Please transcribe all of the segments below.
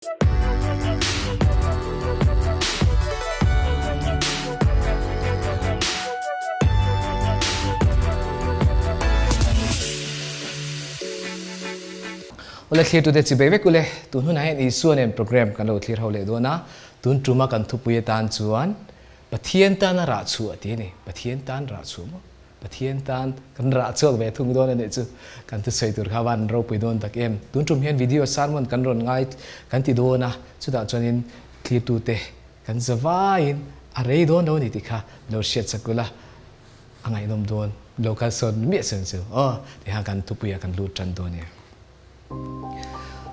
Awle thlir tute chi bei vek ule, tun hunah hian Isua nen program kan lo thlir ho leh dawn a, tun tuma kan thupui atan chuan Pathian tana rah chhuah tih a ni, Pathian tan rah chhuah maw? Pathian tan kan rah chhuak ve thung dawn a nih chu kan thusawi tur kha van ropui dawn tak em. Tun tum hian video sermon kan rawn ngai kan ti dawn a, chutah chuanin thlirtute kan za vaiin a rei dawn lo a ni tih kha lo hriat chak ula a ngaihnawm dawn lo kal sawn miah sawn chu aw tiha kan thupuiah kan lut tan dawn e.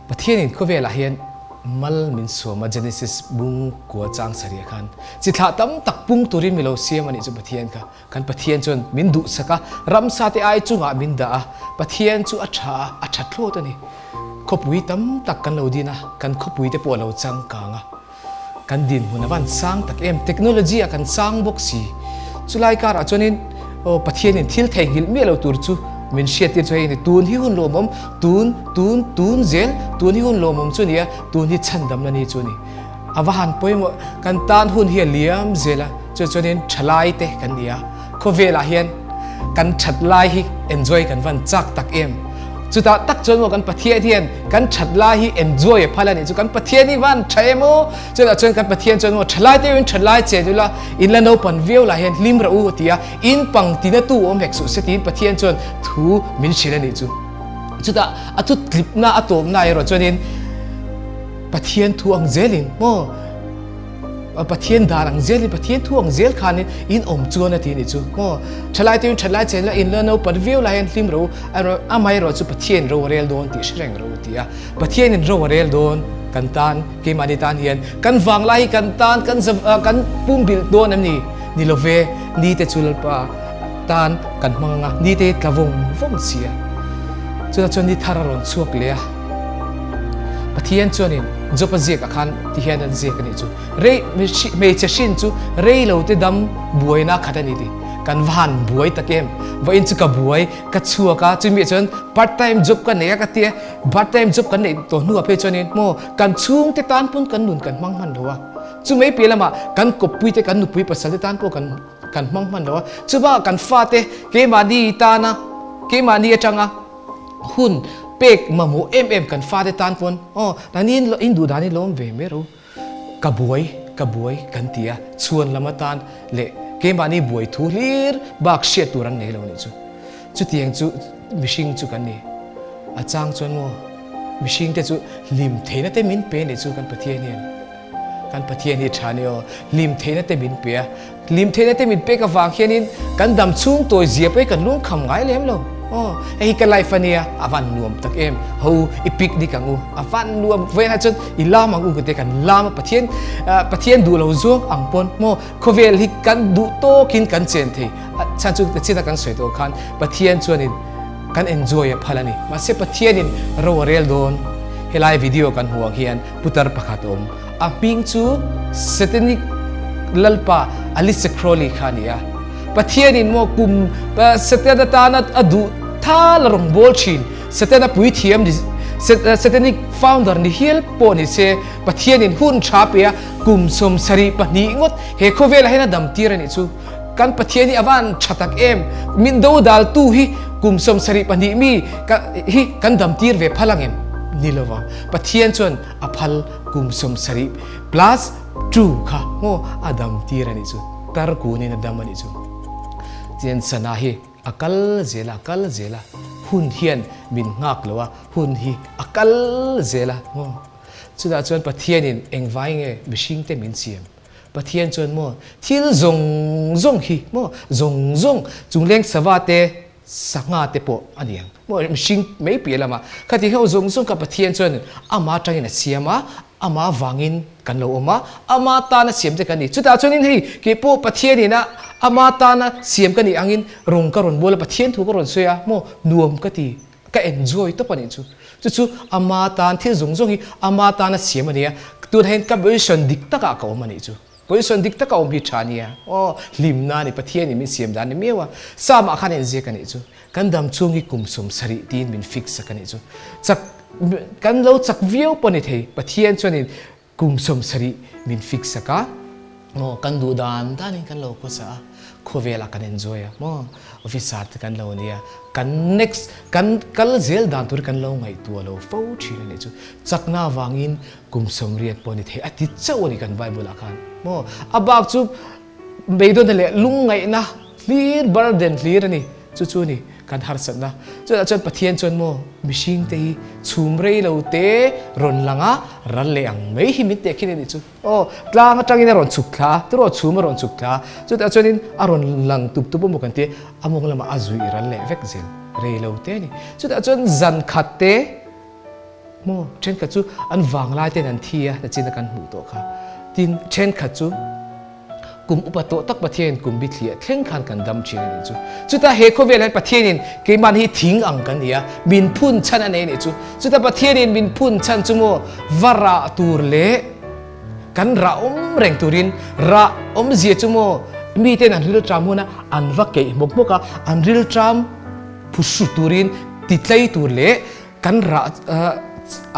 Pathianin khawvelah hian mal min suam a, Genesis bung kua chang sarih ah khan chi thlah tam tak pung turin mi lo siam a nih chu Pathian kha. Kan Pathian chuan min duhsak a, ramsa te ai chungah min dah a, Pathian chu a tha a, a tha thlawt a ni. Khawpui tam tak kan lo din a, kan khawpui te pawh a lo changkang a, kan dinhmun a van sang tak em, technology ah kan sang bawk si. Chulai karah chuanin aw Pathianin thil theihnghilh miah lo tur chu min hriattir chu hei a ni, tun hi hun lawmawm, tun, tun, tun zel, tun hi hun lawmawm chu a ni a, tun hi chhandamna ni chu a ni. A va han pawimawh, kan tan hun hi a liam zel a, chu chuanin thalai te kan ni a, khawvelah hian kan that lai hi enjoy kan van chak tak em. Chutah tak chuan maw kan Pathian hian kan that lai hi enjoy a phal a nih chu, kan Pathian hi van tha em aw, chutah chuan kan Pathian chuan maw thalai te in that lai che ula in la naupan viau lah hian hlim rawh u a ti a, in pang tina tu awm hek suh se tiin Pathian chuan thu min hrilh a nih chu. Chutah a thu tlipna a tawpna erawh chuanin Pathian thu ang zelin maw Pathian dan ang zelin Pathian thu ang zel khanin in awm chuan a ti nih chu maw thalai te in thatlai chen la in la naupan viau lai hian hlim ro amaherawh chu Pathian ro a rel dawn tih hre reng ro a ti a Pathian in ro a rel dawn kan tan keimahni tan hian kan vanglai hi kan tan kan kan pumbilh dawn em ni ni lo ve ni te chu Lalpa tan kan hmang anga ni te tla vawng vawng si a chutah chuan ni thar a rawn chhuak leh a. Pathian chuanin Job-a ziakah khan ti hian an ziak a nih chu, Rei, hmeichhe hrin chu rei lo te dam buaina khat a ni ti. Kan va han buai tak em? Vawiin chu ka buai, ka chhuak a, chumi ah chuan part time job ka nei a ka ti a, part time job kan neih tawh hnuah phei chuanin maw kan chhungte tan pawn kan nun kan hmang hman lo a, chumai piah lamah kan kawppui te kan nupui pasal te tan pawh kan kan hmang hman lo a, chubakah kan fate keimahni tana keimahni atanga Hun pek mamawh em em kan fate tan pawn aw nani in duh dan hi lawm ve mai ro ka buai ka buai kan ti a chhuan lam atan leh keimahni buai thu hlir bak hriat tur an nei lo nih chu chutiang chu mihring chu kan ni a chang chuan maw mihring te chu hlim theihna te min pe nih chu kan Pathian hian kan Pathian hi tha ni aw hlim theihna te min pe a Hlim theihna te min pek avang hianin kan dam chhung tawi zia pawh hi kan lungkham ngai lem lo. Aw, hei hi ka life a nia, a van nuam tak em. Ho, i picnic ang u, a van nuam vawiin ah chuan i lam ang u ka ti a, kan lam a, Pathian, Pathian duh lo zawk ang pawn maw khawvel hi kan duh tawkin kan chen thei. A chhan chu china kan sawi tawh khan Pathian chuanin kan enjoy a phal a ni. Mahse Pathianin ro a rel dawn. Helai video kan hmuh ang hian putar pakhat a awm. A hming chu Satanic Lalpa Alice Crowley kha a ni a. Pathianin maw kum Satan atana a duh thal a rawn bawl thin. Satana puithiam ni Satanic founder ni hial pawh ni se Pathianin hun tha pe a kum 72 ngawt he khawvelah hian a dam tir a nih chu. Kan Pathian hi a van tha tak em. Min dodal tu hi kum 72 mi hi kan dam tir ve phal ang em? Ni lova. Pathian chuan A phal kum 70 plus two kha maw a dam tir a nih chu, tar kunin a dam a nih chu. Chuan sana hi a kal zel a, a kal zel a, hun hian min nghak lo a, hun hi a kal zel a maw. Chutah chuan Pathianin engvai nge mihringte min siam? Pathian chuan maw thil zawng zawng hi maw zawng zawng chungleng sava te, Sangha te pawh a ni ang. Maw mihring mai piah lamah khati ho zawng zawng kha Pathian chuan ama atangin a siam a, ama vangin kan lo awm a, ama tana siam te kan ni. Chutah chuanin hei kei pawh Pathianin a ama tana siam ka nih angin rawn ka rawn bual a, Pathian thu ka rawn sawi a, maw nuam ka ti, ka enjoy tawp a nih chu. Chu chu ama tan thil zawng zawng hi ama tana siam a ni a, tunah hian ka position dik takah ka awm a nih chu. Position dik taka awm hi tha nia. Aw, hlimna a ni, Pathian in min siam dan ni miau a. Sam ah khan a inziak a nih chu. Kan dam chhung hi kum 70 tiin min fix sak a nih chu. Chak. kan lo chak viau pawh a ni thei. Pathian chuanin kum 70 min fix sak a, maw kan duh dan danin kan lo khawsa a, khawvelah kan enjoy a, maw officer te kan lo nia, kan next kan kal zel dan tur kan lo ngaihtuah lo fo thin a nih chu. Chakna avangin kum 80 pawh a ni thei a ti chauh a ni kan Bible ah khan, maw a bak chu Beidawnna leh lungngaihna hlir burden hlir a ni. Chu chu a ni kan harsatna. Chutah chuan Pathian chuan maw mihring te hi chhum rei lo te rawn lang a, ral leh ang mai hi min teh khin a nih chu. Aw, tlang atangin a rawn chhuk thla a, tiraw chhum a rawn chhuk thla a, chutah chuanin a rawn lang tup tup a maw kan ti a, a mawng lamah a zuih ral leh vek zel rei lo te a ni. Chutah chuan zan khat te maw thenkhat chu an vanglai ten an thi a, nachin a kan hmuh tawh kha. Tin, thenkhat chu. Kum upa tawh tak Pathianin kum bithliah thleng khan kan dam thin a nih chu. Chutah he khawvel hian Pathianin keimahni hi thing ang kan ni a, min phun chhan a nei a nih chu. Chutah Pathianin min phun chhan chu maw va rah tur leh kan rah awm reng turin rah awmzia chu maw miten an rilṭam hun a, an va keih hmawk hmawk a, an rilṭam phuhru turin titlei tur leh Kan rah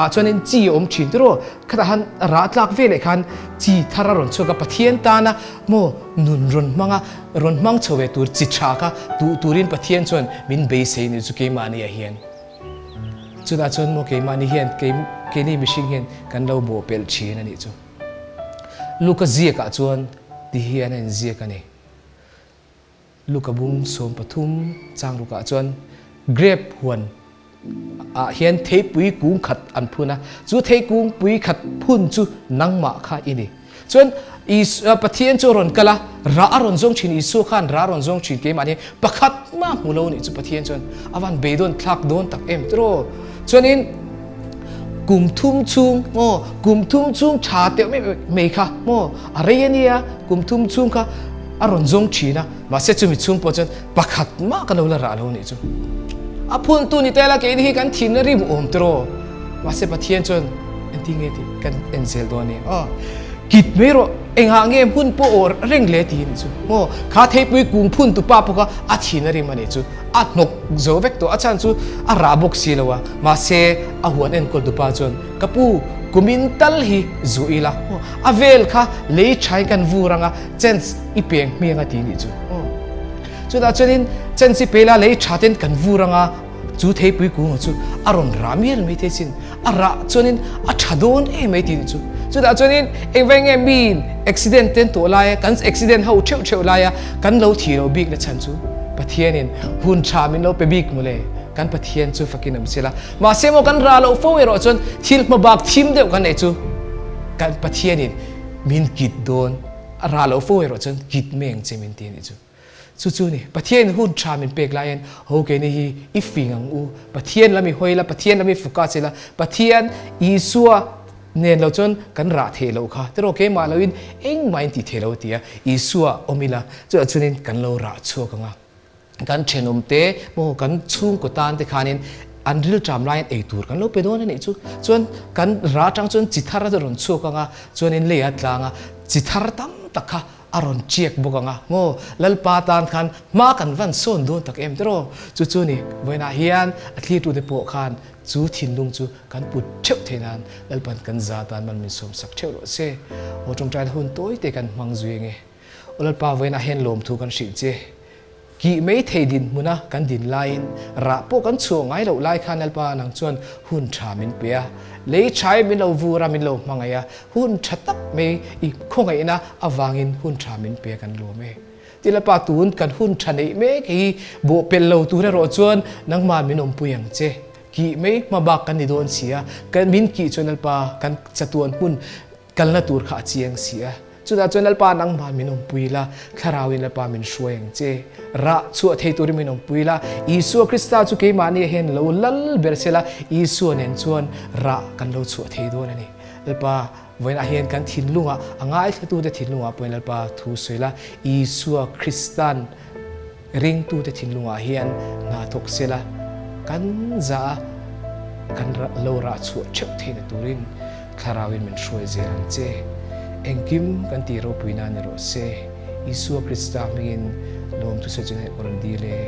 ah chuanin chi a awm thin tiraw? Khatah khan rah tlak ve leh khan chi thar a rawn chhuak a, Pathian tana maw nun rawn hmang a, rawn hmang chho ve tur chi tha kha duh turin Pathian chuan min beisei ni chu keimahni ah hian. Chutah chuan maw keimahni hian keini mihring hian kan lo bawhpelh thin a nih chu. Luka ziakah chuan ti hian a inziak a ni. Luka bung 13 chang rukah chuan grape huan ah hian theipui kung khat an phun a, chu theikung pui khat phun chu nangmah kha i ni. Chuan Pathian chu a rawn kal a, rah a rawn zawng thin, Isua khan rah a rawn zawng thin keimahni pakhat mah hmu lo nih chu Pathian chuan a van beidawn thlak dawn tak em tiraw? Chuanin kum thum chhung maw, kum thum chhung tha teuh mai mai kha maw, a rei a nia, kum thum chhung kha a rawn zawng thin a, mahse chumi chhung pawh chuan pakhat mah ka lo la rah lo nih chu. A phuntu ni tel a keini hi kan thinna rim awm tiraw, mahse Pathian chuan engtin nge tih kan en zel dawn a ni. Aw, kit mai rawh, engah nge hmun pawh aw reng le ti a nih chu maw, kha theipui kung phuntu pa pawh kha a thinna rim a nih chu. A hnawk zo vek tawh, a chhan chu a rah bawk si lo a, mahse a huan enkawl tu pa chuan, Ka pu, kumin tal hi zu ila, a vel kha lei thain kan vur anga chance i peng hmiang a ti nih chu. Chutah chuanin chance i pe ila lei tha ten kan vur anga chu theipui kunga chu a rawn rah mial mai thei sin, a rah chuanin a tha dawn em mai ti nih chu. Chutah chuanin engvai nge miin accident ten tawh laia kan accident ho theuh theuh laia kan lo thi lo bik na chhan chu Pathianin hun tha min lo pe bik mawle, kan Pathian chu fakin awm sela. Mahse maw kan rah loh fo erawh chuan thil hma bak thim deuh kan neih chu kan Pathianin min kit dawn, a rah loh fo erawh chuan kit mai ang che min ti a nih chu. Chu chu ni, Pathianin hun tha min pek laiin ho keini hi i fing ang u, Pathian lam i hawi la, Pathian lam i fuka che la, Pathian Isua nen lo chuan kan rah theih loh kha, tiraw keimah loin engmah in ti thei lo tia Isua awm ila, chutah chuanin kan lo rah chhuak ang a. Kan thenawm te maw kan chhungkaw tan te khanin an rilṭam laiin ei tur kan lo pe dawn a nih chu. Chuan kan rah atang chuan chi thar a rawn chhuak ang a, chuanin lei a tlang a, chi thar tam tak kha a rawn chiak bawk ang a maw Lalpa tan khan hma kan van sawn dawn tak em tiraw chu chu ni vawiinah hian a thlirtute pawh khan chu thinlung chu kan put theuh theih nan Lalpan kan za tan man min sawm sak theuh rawh se aw tawngtaina hun tawi te kan hmang zui ange aw Lalpa vawiinah hian lawmthu kan hrilh che. Kih mai thei dinhmuna kan din laiin rah pawh kan chhuah ngai loh lai khan Lalpa nang chuan hun tha min pe a, lei thain min lo vur a, min lo hmangaih a, hun tha tak mai i khawngaihna avangin hun tha min pe a kan lawm e. Ti Lalpa tun kan hun tha neih mek hi bawhpelh lo tur erawh chuan nangmah min awmpui ang che. Kih mai hma bak kan ni dawn si a, kan min kih chuan Lalpa kan chatuan hmun kalna tur kha a chiang si a. Chutah chuan Lalpa nangmah min awmpui la, Thlarauin Lalpa min hruai ang che. Rah chhuah thei turin min awmpui la, Isua Krista chu keimahni ah hian lo lal ber se la, Isua nen chuan rah kan lo chhuah thei dawn a ni. Lalpa, vawiinah hian kan thinlungah, a ngaithlatute thinlungah pawhin Lalpa thu sawi la, Isua Krista'n Ringtute thinlungah hian hna thawk sela, kan za a, kan lo rah chhuah theuh theihna turin Thlarauin min hruai zel ang che. Engkim kan tih ropui nan erawh se, Isua Krista hmingin lawmthu sawi chu hei ka rawn dil e.